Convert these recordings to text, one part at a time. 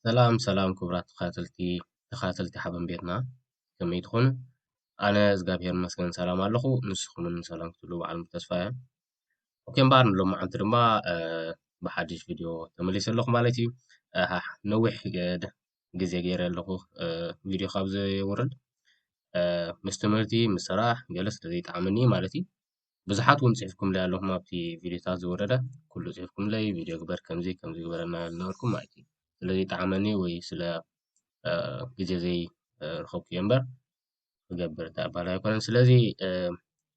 ሰላም ሰላም ክቡራት ተኸታተልቲ ተኸታተልቲ ሓበን ቤትና፣ ከመይ ትኾኑ? ኣነ እግዚኣብሔር ይመስገን ሰላም ኣለኹ። ንስኹም እውን ሰላም ክትብሉ ብዓል ተስፋ እየ። ኦኬ እምበኣር ንሎማዓንቲ ድማ ብሓድሽ ቪድዮ ተመሊሰ ኣለኹ ማለት እዩ። ነዊሕ ግዜ ገይረ ኣለኹ ቪድዮ ካብ ዘየውርድ፣ ምስ ትምህርቲ ምስ ስራሕ ገለ ስለ ዘይጠዓመኒ ማለት እዩ። ብዙሓት እውን ፅሒፍኩምለይ ኣለኹም ኣብቲ ቪድዮታት ዝወረደ፣ ኩሉ ፅሒፍኩምለይ ቪድዮ ግበር ከምዚ ከምዚ ግበረና እናበልኩም ማለት እዩ። ስለ ዘይጠዓመኒ ወይ ስለ ግዜ ዘይረኸብኩ እየ እምበር ክገብር ተባል ኣይኮነን። ስለዚ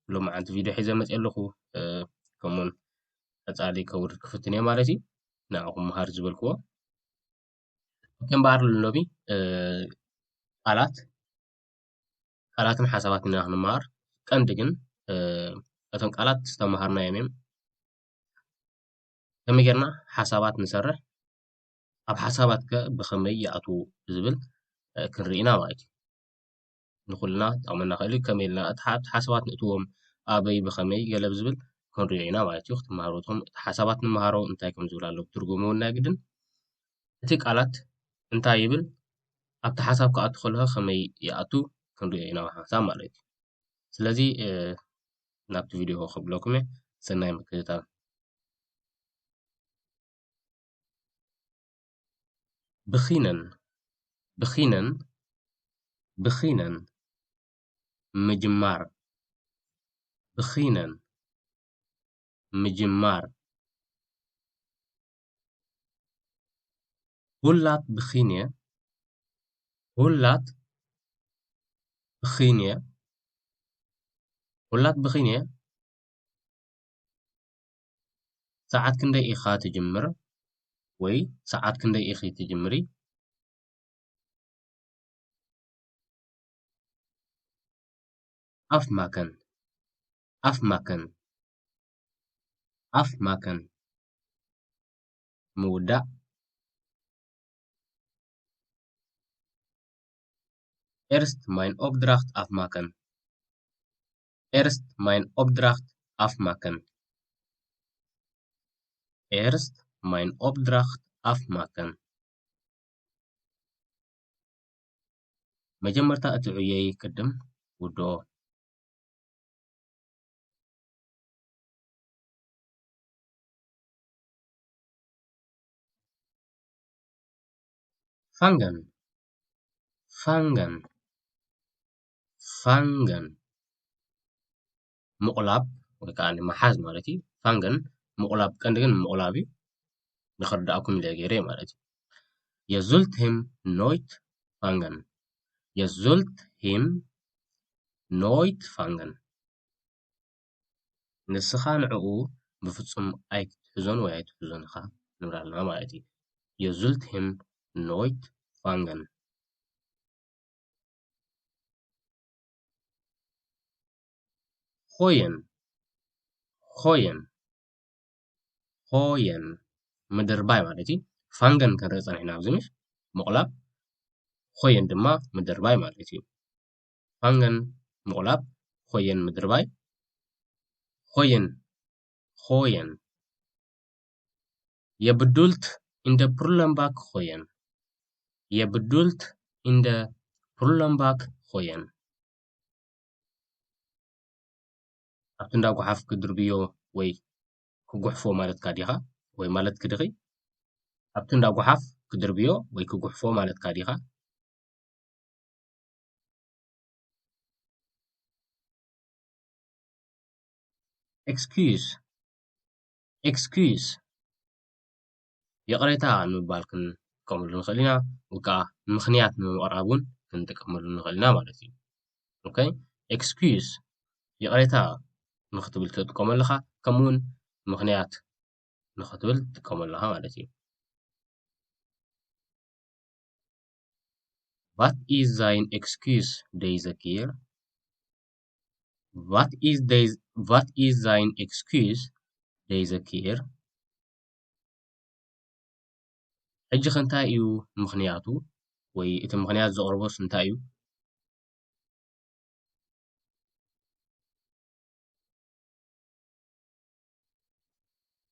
ሎማዓንቲ ቪድዮ ሒዘ መፅእ ኣለኹ። ከምኡውን ቀፃሊ ከውርድ ክፍትን እየ ማለት እዩ። ንዓኹም ምሃር ዝበልክዎ ከም በዓር ሎሚ ቃላት ቃላትን ሓሳባትን ኢና ክንመሃር። ቀንዲ ግን እቶም ቃላት ዝተምሃርናዮም እዮም። ከመይ ጌርና ሓሳባት ንሰርሕ፣ ኣብ ሓሳባት ከ ብኸመይ ይኣትዉ ዝብል ክንርኢ ኢና ማለት እዩ። ንኹልና ጠቕመና ክእል እዩ። ከመይ ኢልና እቲ ሓ- ሓሳባት ንእትዎም ኣበይ ብኸመይ ገለ ብዝብል ክንሪኦ ኢና ማለት እዩ። ክትመሃሩ እትኹም እቲ ሓሳባት ንምሃሮ እንታይ ከም ዝብል ኣለዎ ትርጉሙ እውን ናይ ግድን እቲ ቃላት እንታይ ይብል ኣብቲ ሓሳብ ክኣቱ ከለኸ ከመይ ይኣቱ ክንሪኦ ኢና ሓሳብ ማለት እዩ። ስለዚ ናብቲ ቪድዮ ክብለኩም እየ። ሰናይ ምክትታል። ብኺነን ብኺነን ብኺነን ምጅማር ብኺነን ምጅማር ሁላት ብኺንየ ሁላት ብኺንየ ሁላት ብኺንየ ሰዓት ክንደይ ኢኻ ትጅምር ወይ ሰዓት ክንደይ ኢኺ ትጅምሪ? ኣፍ ማከን ኣፍ ማከን ኣፍ ማከን ምውዳእ። ኤርስት ማይን ኦፕድራክት ኣፍ ማከን ኤርስት ማይን ኦፕድራክት ኣፍ ማከን ኤርስት ማይን ኦፕድራክት ኣፍ ማከን መጀመርታ እቲ ዕየይ ቅድም ውድኦ። ፋንገን ፋንገን ፋንገን ምቑላብ ወይ ከዓ ምሓዝ ማለት እዩ። ፋንገን ምቑላብ ቀንዲ ግን ምቑላብ እዩ። ንኽርዳእኩም ኢለ ገይረ ማለት እዩ። የዙልት ሂም ኖይት ፋንገን የዙልት ሂም ኖይት ፋንገን ንስኻ ንዕኡ ብፍጹም ኣይትሕዞን ወይ ኣይትሕዞን ኢኻ ንብል ኣለና ማለት እዩ። የዙልት ሂም ኖይት ፋንገን ሆየን ሆየን ሆየን ምድርባይ ማለት እዩ። ፋንገን ክንርኢ ጸኒሕና ኣብዚ ምሽ ምቑላብ ሆየን ድማ ምድርባይ ማለት እዩ። ፋንገን ምቑላብ ሆየን ምድርባይ ሆየን ሆየን የብዱልት ኢንደ ፕሩለምባክ ሆየን የብዱልት ኢንደ ፕሩለምባክ ሆየን ኣብቲ እንዳ ጓሓፍ ክድርብዮ ወይ ክጉሕፎ ማለትካ ዲኻ ወይ ማለትኪ ዲኺ? ኣብቲ እንዳ ጓሓፍ ክድርብዮ ወይ ክጉሕፎ ማለትካ ዲኻ? ኤክስኪዩዝ ኤክስኪዩዝ ይቕሬታ ንምባል ክንጥቀመሉ ንኽእል ኢና፣ ወይ ከዓ ምኽንያት ንምቕራብ እውን ክንጥቀመሉ ንኽእል ኢና ማለት እዩ። ኦኬ፣ ኤክስኪዩዝ ይቕሬታ ንኽትብል ትጥቀመሉ ኢኻ፣ ከምኡ እውን ምኽንያት ንኽትብል ትጥቀመሉ ኢኻ ማለት እዩ። Wat is zijn excuus deze keer? Wat is, deze, wat is zijn excuus deze keer? ሕጂ ኸ እንታይ እዩ ምኽንያቱ? ወይ እቲ ምኽንያት ዘቕርቦስ እንታይ እዩ?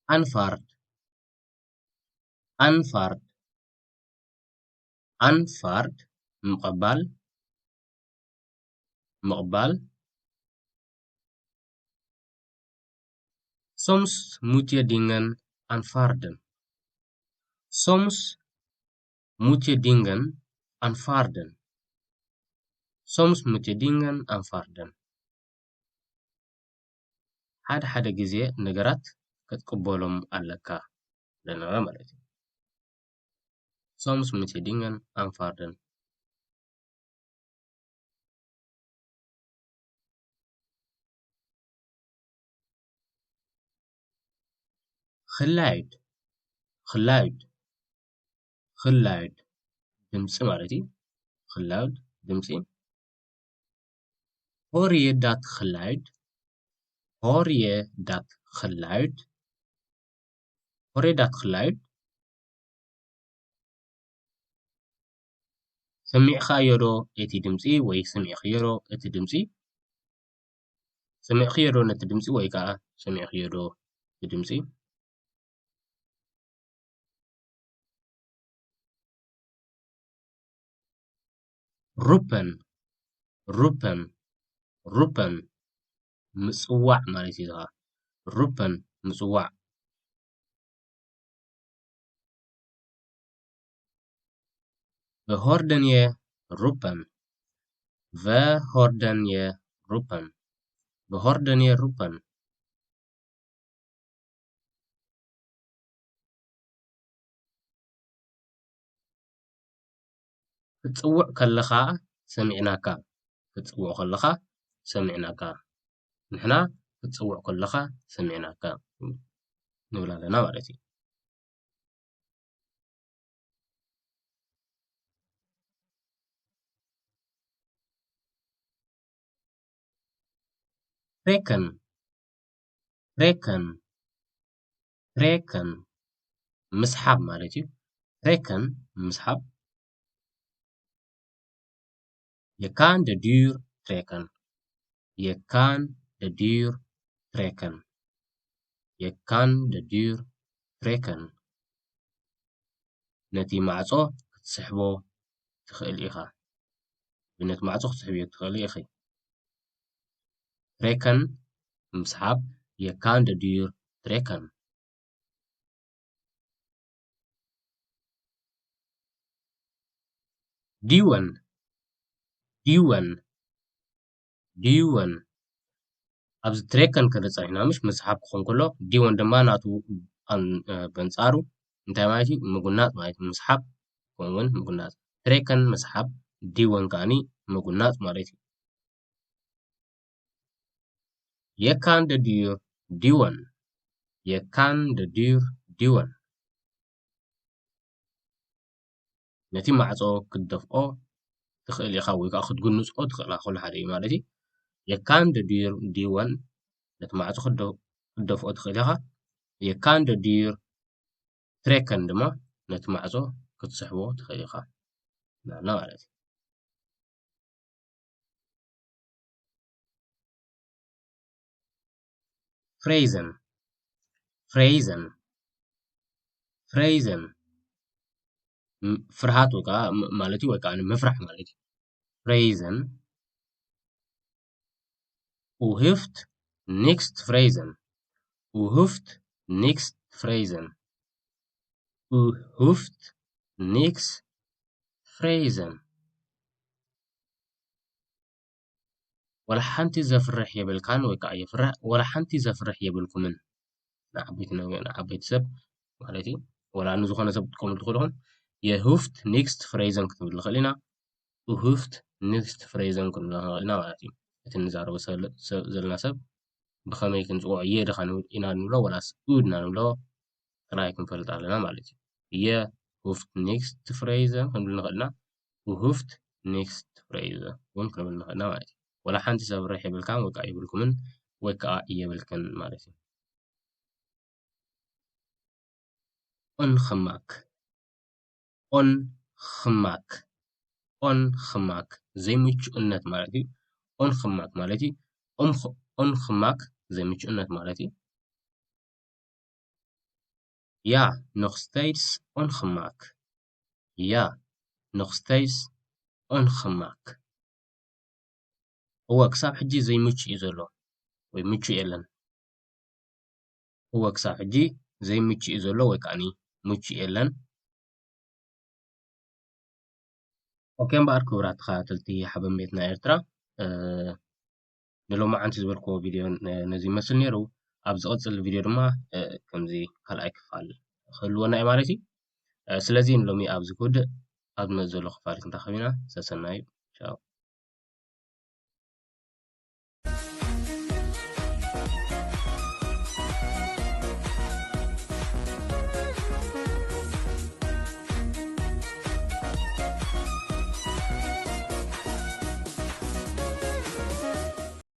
ኣንፋርድ ኣንፋርድ ኣንፋርድ ምቕባል፣ ምቕባል። Soms moet je dingen aanvaarden. Soms moet je dingen aanvaarden. Soms moet je dingen aanvaarden. ሓደ ሓደ ግዜ ነገራት ክትቅበሎም ኣለካ፣ ደነበ ማለት እዩ። Soms moet je dingen aanvaarden. Geluid, geluid, geluid፣ ድምፂ ማለት እዩ። Geluid፣ ድምፂ። Hoor je dat geluid? Hoor je dat geluid? Hoor je dat geluid? ሰሚዕኻዮ ዶ እቲ ድምፂ ወይ ሰሚዕኽዮ ዶ እቲ ድምፂ? ሰሚዕኽዮ ዶ ነቲ ድምፂ ወይ ከዓ ሰሚዕኽዮ ዶ እቲ ድምፂ? Roepen, roepen, roepen፣ ምፅዋዕ ማለት እዩ። Roepen፣ ምፅዋዕ። We hoorden je roepen. We hoorden je roepen. We hoorden je roepen. ክትጽውዕ ከለኻ ሰሚዕናካ። ክትጽውዕ ከለኻ ሰሚዕናካ። ንሕና ክትጽውዕ ከለኻ ሰሚዕናካ ንብል ኣለና ማለት እዩ። Trekken, trekken, trekken፣ ምስሓብ ማለት እዩ። Trekken፣ ምስሓብ። Je kan de deur trekken. Je kan de deur trekken. Je kan de deur trekken. ነቲ ማዕጾ ክትስሕቦ ትኽእል ኢኻ። ነቲ ማዕጾ ክትስሕብዮ ትኽእሊ ኢኺ። Trekken፣ ምስሓብ። Je kan de deur trekken. Duwen፣ duwen፣ duwen። ኣብዚ trekken ክንርኢ ጸኒሕና፣ ምሽ ምስሓብ ክኾን ከሎ፣ duwen ድማ ናቱ ኣን-፣ እ፣ በንጻሩ እንታይ ማለት እዩ? ምጉናጽ ማለት እዩ። ምስሓብ ከምኡ እውን ምጉናጽ። Trekken ምስሓብ፣ duwen ከኣኒ ምጉናጽ ማለት እዩ። Je kan de deur duwen. Je kan de deur duwen. ነቲ ማዕጾ ክትደፍኦ ትኽእል ኢኻ ወይ ከዓ ክትጉንጾ ትኽእል ኢኻ፣ ኩሉ ሓደ እዩ ማለት እዩ። Je kan de deur duwen፣ ነቲ ማዕጾ ክትደ-፣ ክትደፍኦ ትኽእል ኢኻ። Je kan de deur trekken ድማ ነቲ ማዕጾ ክትስሕቦ ትኽእል ኢኻ ንኣና ማለት እዩ። Vrezen፣ vrezen፣ vrezen፣ ም-፣ ፍርሃት ወይ ከዓ ም-፣ ማለት እዩ፣ ወይ ከዓ ምፍራሕ ማለት እዩ። Vrezen። U hoeft niks te vrezen. U hoeft niks te vrezen. U hoeft niks te vrezen. ወላ ሓንቲ ዘፍርሕ የብልካን ወይ ከዓ የፍርሕ፣ ወላ ሓንቲ ዘፍርሕ የብልኩምን። ንዓበይቲ ነገ-፣ ንዓበይቲ ሰብ ማለት እዩ። ወላ ንዝኾነ ሰብ ክትጥቀመሉ ትኽእሉ ኢኹም። Je hoeft niks te vrezen ክንብል ንኽእል ኢና። U hoeft niks te vrezen ክንብል ንኽእል ኢና ማለት እዩ። እቲ ንዛረቦ ሰለ-፣ ሰብ ዘለና ሰብ ብኸመይ ክንጽውዖ፣ je ድኻ ንብል-፣ ኢና ንብሎ ወላስ u ድና ንብሎ ጥራይ ክንፈልጥ ኣለና ማለት እዩ። Je hoeft niks te vrezen ክንብል ንኽእል ኢና። U hoeft niks te vrezen እውን ክንብል ንኽእል ኢና ማለት እዩ። ወላ ሓንቲ ዘፍርሕ የብልካን ወይ ከዓ የብልኩምን ወይ ከዓ የብልክን ማለት እዩ። Ongemak፣ ongemak፣ ongemak፣ ዘይምቹእነት ማለት እዩ። Ongemak ማለት እዩ። ኦንኸ-፣ ongemak ዘይምቹእነት ማለት እዩ። Ja, nog steeds ongemak. Ja, nog steeds ongemak. እወ፣ ክሳብ ሕጂ ዘይምቹ እዩ ዘሎ ወይ ምቹ የለን። እወ፣ ክሳብ ሕጂ ዘይምቹ እዩ ዘሎ ወይ ከዓኒ ምቹ የለን። ኦኬ እምበኣር ክቡራት ተኸታተልቲ ሓበን ቤትና ኤርትራ፣ ንሎማዓንቲ ዝበልክዎ ቪድዮ ነዚ ይመስል ነይሩ። ኣብ ዝቕጽል ቪድዮ ድማ ከምዚ ካልኣይ ክፋል ክህልወና እዩ ማለት እዩ። ስለዚ ንሎሚ ኣብዚ ክውድእ፣ ኣብ ዝመጽእ ዘሎ ክፋል ክንራኸብ ኢና። ሰሰናዩ። ቻው።